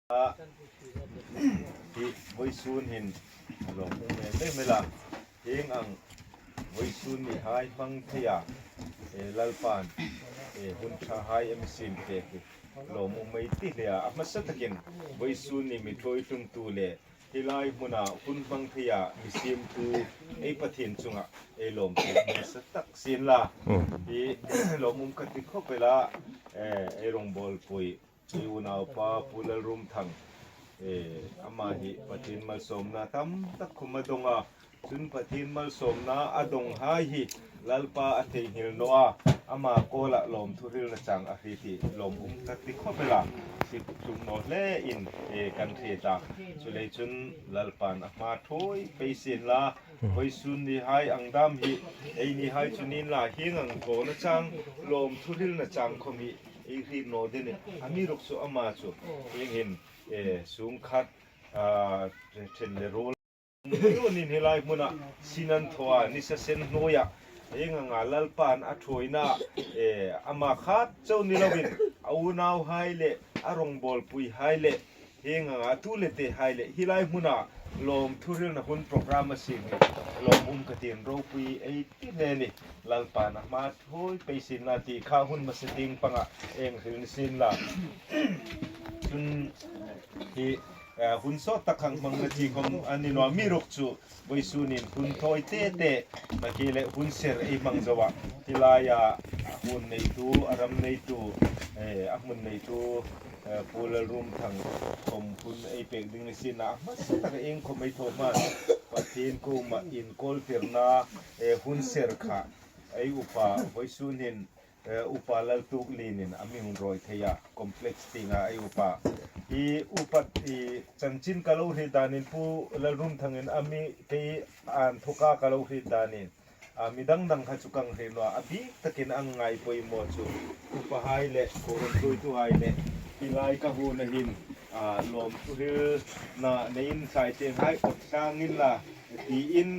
Hi vawisun hin a lawm um em em ila, heng ang vawisun ni hai hmang thei a Lalpa'n hun tha hai em sim pek hi lawm um mai ti hle a. A hmasa takin vawisun ni mithawi hlumtu leh helai hmuna hun hmang thei a misiamtu ei Pathian chunga ei lawm tur hmasa tak sin la hi lawm um ka ti khawp ila ei rawngbawlpui I unaupa Pu Lalrumthang amah hi Pathian malsawmna tam tak khum a dawng a, chun Pathian malsawmna a dawng hai hi Lalpa a theihnghilh nawh a, amah kawlah lawmthu rilna chang a hri tih lawmawm ka ti khawp ela, sik tlum nawh hle in kan hriat a, chulei chun Lalpa'n a hma thawi peisin la, Hawisun ni hai ang dam hi ei ni hai chunin la hing ang thaw na chang lawmthu rilna chang khawm hi Ei ri naw den e, a mi ruk chu ama chu engin e sung khat then le rul runin helai hmuna sin an thaw a nisa sen hnuaia eng anga Lalpa'n a thuaina e ama khat cho ni lovin a unau hai leh a rawngbawlpui hai leh Heng anga tu le te hai leh hilai hmuna lawm thurilna hun programme a sim hi lawmawm ka tin ropui ei ti hle ni. Lalpa'n a hma thawi peisin la tih kha hun hmasa ding pangah eng hril ni sin la. Chun hi hun sawt tak hang hmang na chi khawm a ni nuam mi ruk chu Vawisunin hun thawi te te maki leh hun ser ei hmang zo ah tilaia a hun neitu, a ram neitu, a hmun neitu Pu Lalrumthang khawm hun ei pek ding ni sin ah a hmasa tak a eng khawm ei thaw hman Pathian ko mah in kawl tirna hun ser kha ei upa Vawisunin Upa Laltuk Linin a mihun rawi thei a, complex tinga ei upa i upat i chanchin ka lo hrilh danin Pu Lalrumthangin a mi kei an thuka ka lo hrilh danin a mi dangdang kha chu kang hrilh nuah a bik takin ang ngai pawimawh chu upa hai leh kawrawn hruaitu hai leh tilai ka hun ahin a lawmthu hil na neiin thlai cheng hai awt tlangin la tiin.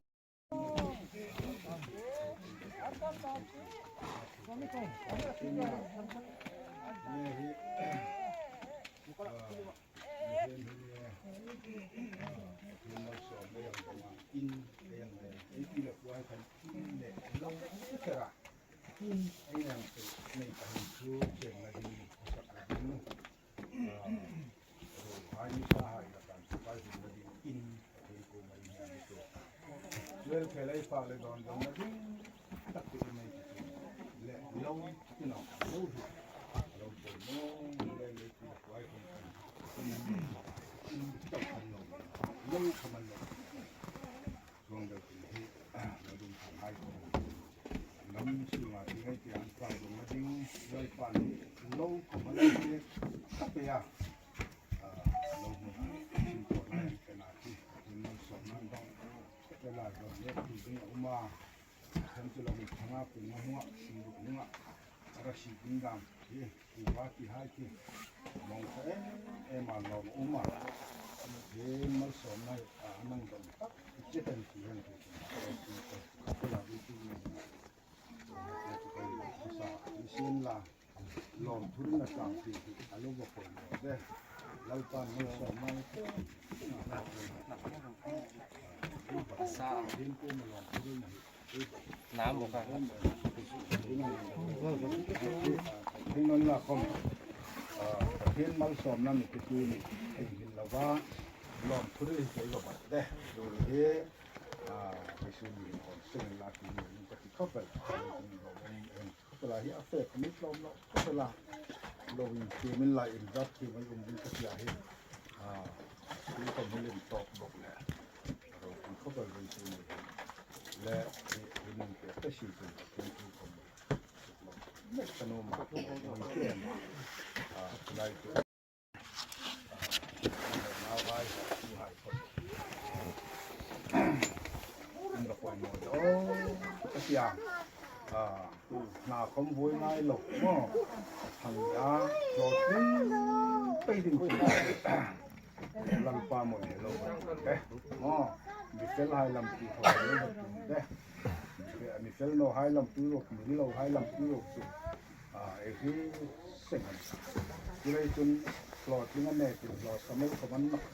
Hlawhtling a nepin hlawh samel khawp an nak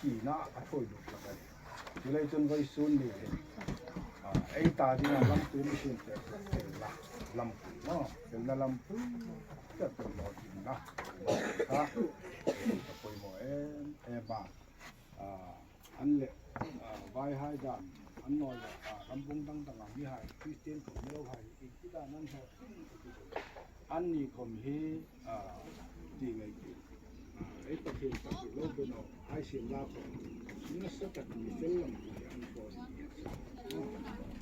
thihna a thawi duh tak a ni. Chulei chuan vawi sun ni hi ei ta dingah lamtu mihring tel felna lampui maw felna lampui ber tur hlawhtlinna kha ka pawimawh em em a. An leh vai hai dan an nawi leh rambung dang dang ang mi hai Kristian khawm milo hai engti dan an hlawhtling an ni khawm hi tih ngaihtuah ei Pathian tak hi lo be nawh ai siam la khawp nasa tak mi fel lam tur hi an thawn ni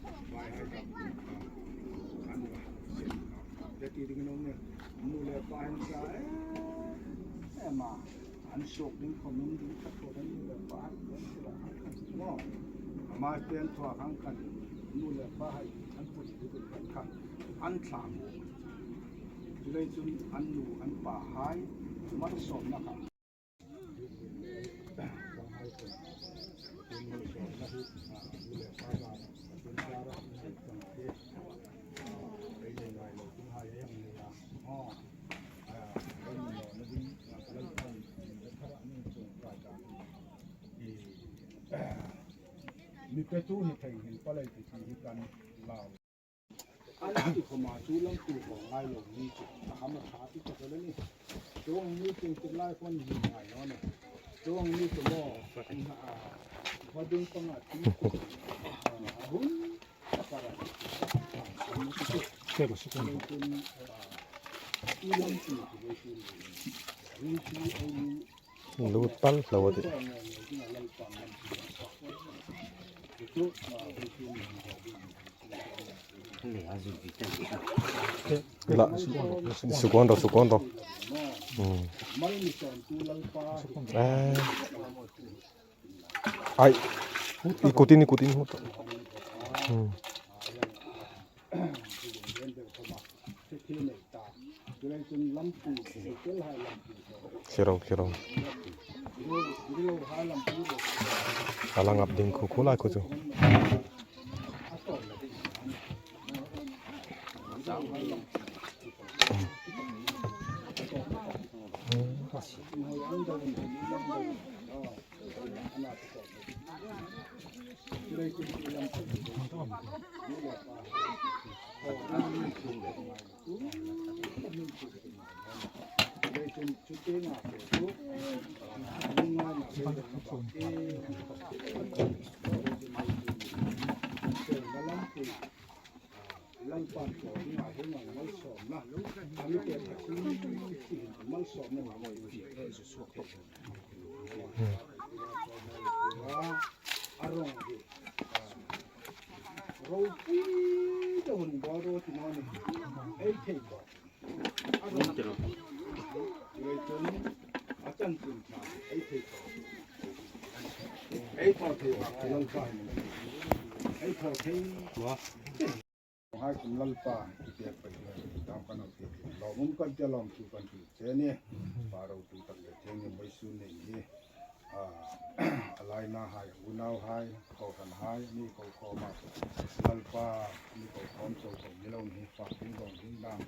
a vai hai dam an va sen le ti ding no ne nu le pa hin sa em em a an suak ding khawm in ding khat khawp an nu le pa hai an sila mo ama ten thua khang kan nu le pa hai an put kha an thlam Chulei chun an nu an pa hai malsawmna kha malsawmna hi nu leh pa zara Pathian zara an chang te ei nei ngai lo chung hai ei ang nei a aw ei ni lo na ding Lalpan min la thar an inchung kai dan hi mi petu hi theihnghilh palai ti hi kan lau. An ti khawmah chu lam tur vawng ngai lo ni chu a ham a tha ti tak a ni. Chu ang mi chu tuk lai khawn ni ngai lo a ni. Chu ang mi chu maw va ding pangah thi a hun tak a ni. Lut pal hlo a tih. La sukawn rawh sukawn rawh. Ai i kutin i kutin hmu tawh. Thlir ang thlir ang a la ngap ding khu khu lai khu chu. Hai kum lalpa i pek paih le tam kan ho ti lawmawm kan tia lawm thu kan hrilh che ni pa ropui tak leh thianghlim mai su nei hi a laina hai a unau hai kohhran hai mi ko khawm a lalpa mi ko khawm cho ko ni lo hi fa ding dawng ding dang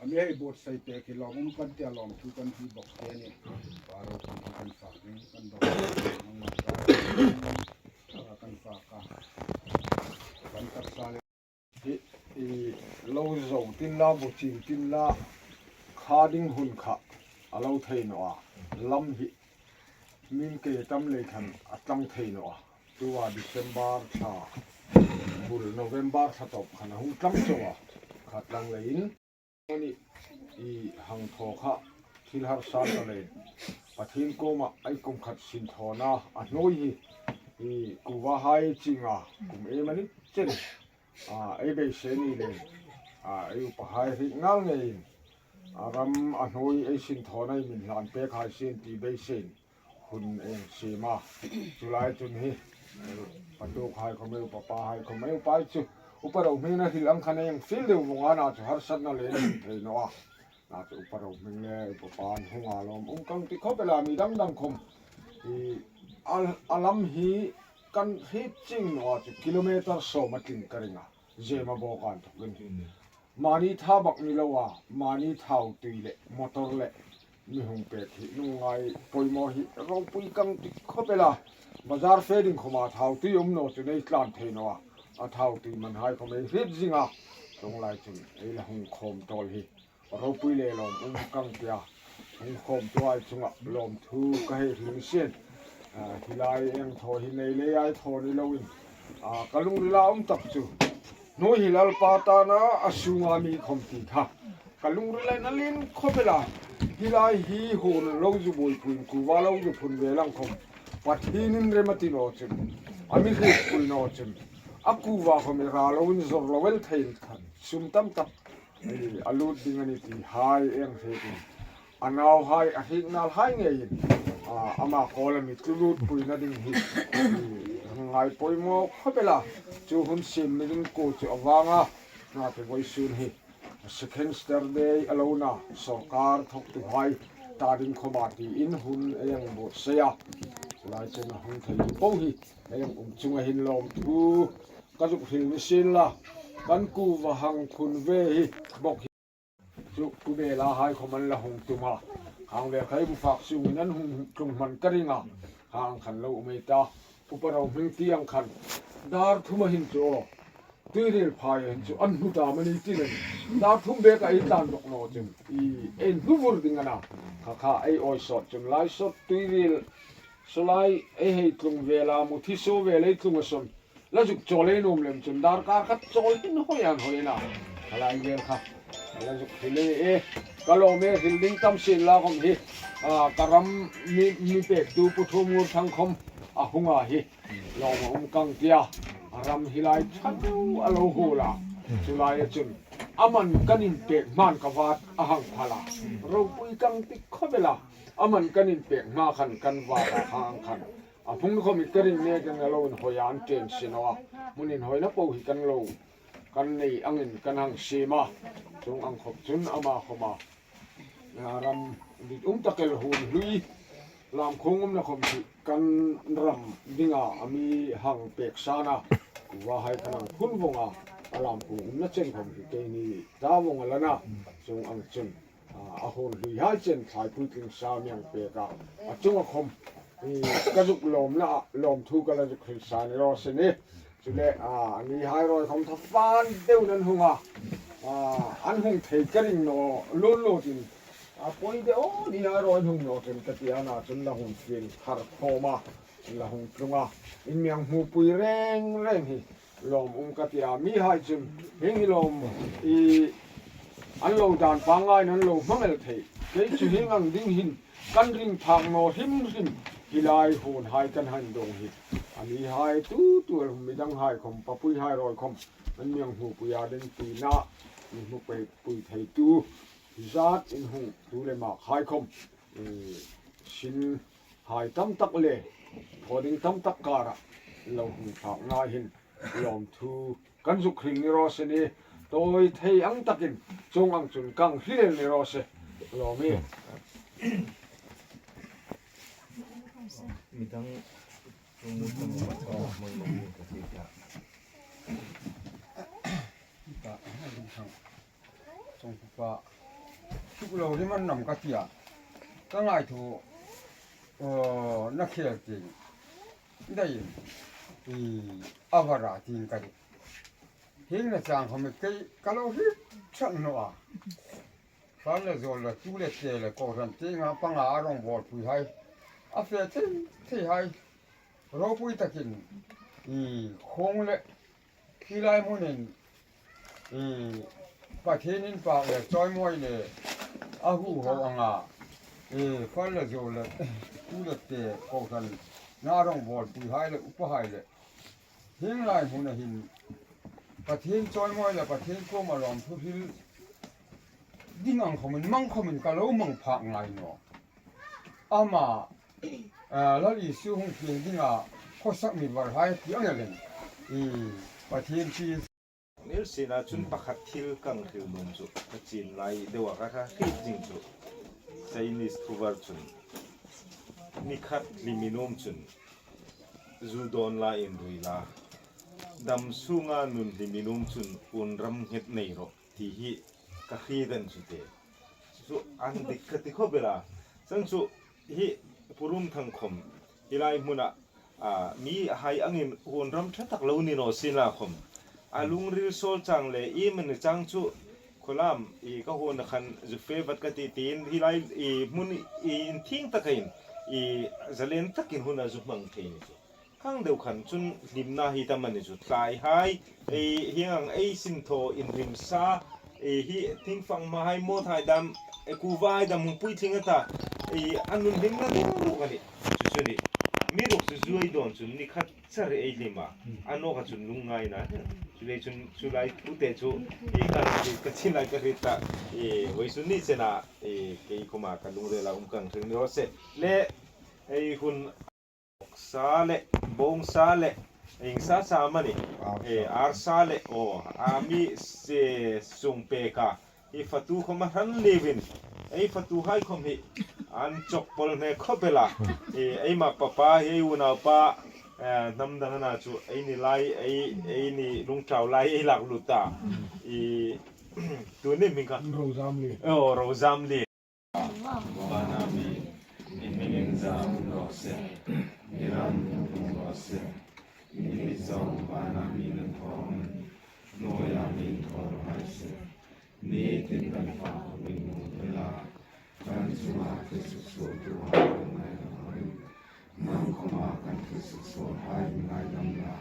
a mi hei buatsaih pek hi lawmawm kan tia lawm thu kan hrilh bawk che ni pa ropui hi kan fak ding kan dawng nangmah kan fak a kan taksa leh Hi i lo zo tin la bu chin tin la kha ding hun kha a lo thei nawh a lam hi min ke tam lei khan a tlang thei nawh a chuva December thla bul November thla tawp khan a hung tlang chauh a kha tlang lei in Ani i hang thaw kha thil harsa ta len. Pathian kawmah ai kum khat sin thawna a hnuai hi i kuva hai chinga kum em ani chen a ei beisei ni len a ei upa hai rih ngal ngeiin a ram a hnuai ei sin thawna i min hlan pek hai sin ti beisein hun eng sim a chulai chun hi patuk hai khaw mai upa pa hai khaw mai upa hi chu upa ro hming na hrilh ang khan eng fil deuh vawng a na chu harsat na leh in thei nawh a na chu upa ro hming le upa pa an hung a lawm um kang ti khawp ela mi dang dang khawm i a lam hi kan hrit ching nawh a chu kilometer sawm a tling ka ring a zema bawk a an thawk in mahni tha bak ni lo a mahni thau tui leh motor leh. Mi hung pek hi lungngai pawimawh hi ropui kang tik khawp ela, bazar fe ding khawma thau tui awm no chu nei tlan thei no a, a thau tui man hai khawm ei hrit zing a, tunglai chun ei la hung khawm tawl hi ropui leh lawm um kang tia hung khawm tuai chunga lawm thu ka hei hlim sin. Hilai eng thaw hi nei lei ai thaw ni lo in ka lungrila awm tak chu Hnuai hi Lalpa tana a sunga mi khawm ti kha ka lungrila in a lin khawp ila, hilai hi hun lo zu buaipuiin kuva lo zu phun ve lang khawm Pathianin rem a ti naw chim, a mi hlut pui naw chim, a kuva khawm i ra loin zawr lo el thei sum tam tak a lut ding a ni ti hai eng hretin A nau hai a hrik nal hai ngeiin amah kawl a mit lut puina ding hi ngai pawimawh khawp ila chu hun sim miring ku chu a vang a, hnate vawisun hi Second Saturday a lo na sorkar thawktu hai ta ding khawma tiin hun ei ang buatsaih a, chulai chuan a hun thei tu poh hi ei ang um chunga hin lawm thu ka zuk hril ni sin la kan kuva hang phun ve hi bawk hi. Chu Pu Bela haikhawm an la hung tum a, khang vel kha i bufak chungin an hung tlung hman ka ring a, khang khan lo um ei ta. Upa ro hming ti ang khan dar thum a hin chu aw, tuiril phai a hin chu an hnu ta mani tin a ni. Dar thum bek a ei tlan bawk lo chun i ei hnu vur ding a na, kha kha ei awi sawt chun lai sawt tuiril sawlai ei hei tlung vel a muthi saw vel ei tlung a sawn La zuk chawl ei nuam lem chun darkar khat chawl hin hawi an hawi na khalai vel kha la zuk hil e e ka lawm e hil ding tam sin la khawm hi ka ram mi mi pek tu pu thu ngur thang khawm a hunga hi lawm a um kang tia ram hi lai tha deuh a lo hu la chulai a chun aman kan in pek hman ka vat a hang phala ropui kang tik khawvela aman kan in pek hma khan kan vat a hang khan A hmun khawm i ka rin mek in a lo in hawi a an chen si lo a, hmun in hawina pawh hi kan lo kan nei angin kan hang sim a, chung ang khawp chun ama khawm a ram rit um takel hun hlui lam khung umna khawm hi kan ram dinga ami hang pek san a, kuva hai kan ang phun vawng a, a lam khung umna chen khawm hi keini ta vawng a lan a, chung ang chun. A hawn hlui hai chen thlai puitling sa miang pek a, a chung a khawm i ka zuk lawmna ah lawmthu ka la zuk hril sa ni rawh sin i chule ni hai rawi khawm tha fan deuhin an hung a, an hung thei ka ring naw lun lut in a pawi deuh aw ni hai rawi an hung naw chen ka ti a na chun la hung fil thar khawm a la hung tlung a in miang hmuhpui reng reng hi Lawm um ka ti a, mi hai chun heng hi lawm i an lo dan pangaiin an lo hmangel thei, kei chu heng ang ding hin kan ring phak naw hrim hrim hi lai hun hai kan han dawng hi a mi hai tu tu al hum midang hai khawm papui hai rawi khawm an miang hmu pui a ding pui na mi hmu pei pui thei tu zat in hung tu le mak hai khawm i sin Hai tam tak le thawding tam tak karah lo hung thlak ngai hin lawmthu kan zuk hring ni rawh se ni tawi thei ang takin chung ang chun kang hlel ni rawh se lawm i. Midang Chuk lo rim an nam ka tia ka ngai thu na khel tin dai i avara tin ka duh hing na chang khom kei ka lo hi chan no a fan la zol la tu le te le ko ran te nga panga arong bol pui hai a fe thei thei hai ropui takin i khong le Khilai hmunin i Pathianin pak le chawimawi le a huho anga i fal le zawl le tu le te kohhran na rawngbawl puihai le upahai le hinglai hmun ahin Pathian chawimawi le Pathian kawm a lawmthu hril ding ang khomin mang khomin ka lo mang phah ngai naw. Amah Lal Isu hung pian dingah khuasakmi varhai ti a ngelin i Pathian pi Nil sinah cun pakhat thil kang hril num cu ka cin lai deuh ah ka kha hrit ding cu Chinese thuvar cun nikhat liminum cun zu dawn la in rui la dam sungah nun liminum cun un ram hnget nei rawh ti hi ka hri dan cu te. Cucu an dik ka ti kho bela. Chang chu hi Purum Thangkhawm hilai hmunah mi hai angin hun ram tha tak lo ni naw sin la khawm. A lungril sawl chang le i mani chang chu khualam i ka hun khan zu fe vat ka ti tiin hilai i hmun i inthing takain i zalen takin hun a zu hmang thei ni chu. Khang deuh khan chun hlimna hi tam a ni chu. Tlai hai ei hiang ang ei sin thaw inrim sa ei hi thingfang hma hai mawt hai dam ei kuva hai dam hung puitling ata ei a nun hlimna deuh ruk a ni chu chu ni. Mi ruk chu zuai dawn chun ni khat char ei hlim a, a nawk a chun lung ngai na hian chulei chun chulai thu te chu ei ka ka chin lai ka hrit ta ei vawisun ni chen ah ei kei khuma ka lungrel a um kang hring ni rawh se le ei hun Sa leh bawng sa leh eng sa sa a mani e ar sa leh aw a mi se sung pek a i fatu khawm a hran liv in ei fatu hai khawm hi an chawk pawl hne khawp ela e ei mak papa hi ei unau pa hnam dang ana chu ei ni lai ei ei ni lungtau lai ei lak lut a i tun ni hming kha Rozamli aw Rozamli. Vana mi i hmingin zam rawh se, i ram tum rawh se, i mi zawng vana mi nan thawng in hnuaiah min thaw rawh se. Nitin kan fa min hmu tel a, kan chungah thilsuk sualtu ah kan ngaidam angin, nang khawmah kan thilsuk sual hai min ngaidam la,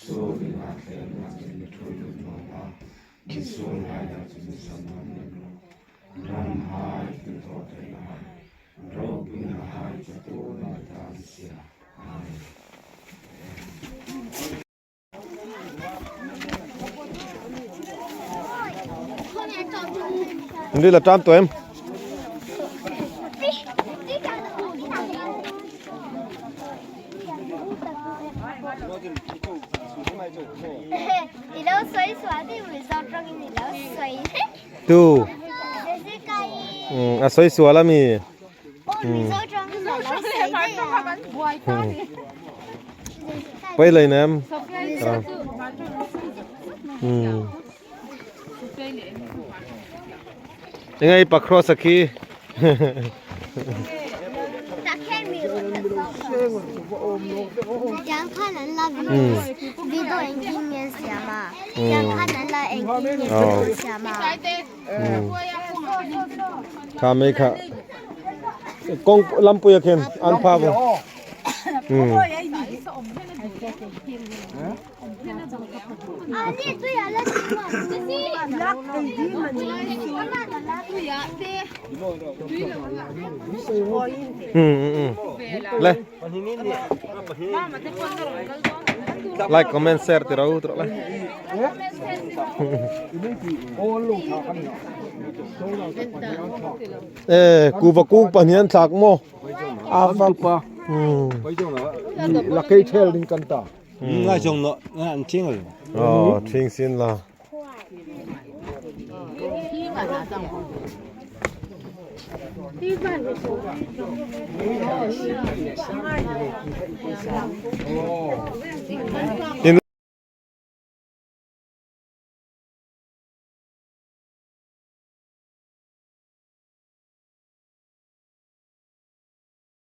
sual inah thlenna chu mi thu lut nuam a, mi sual ngaidam chu mi sam ngam lem lo. Ram hai thil thawh theihna hai, ropuina hai chatuan a tan sia. Amen. Đi là tram tụi em. Tu. A sawi sual a mi. Pai lai nem. Engai pa cross a khi. Kha mei kha kawng lampui a khen an pha bu. Le. Like, comment, share ti ro tro le. E kuva kung pahnih an thlak maw? A pa. La kei thel ding kan ta. Ngai chong no an thing lo. Ờ, thing sin la. In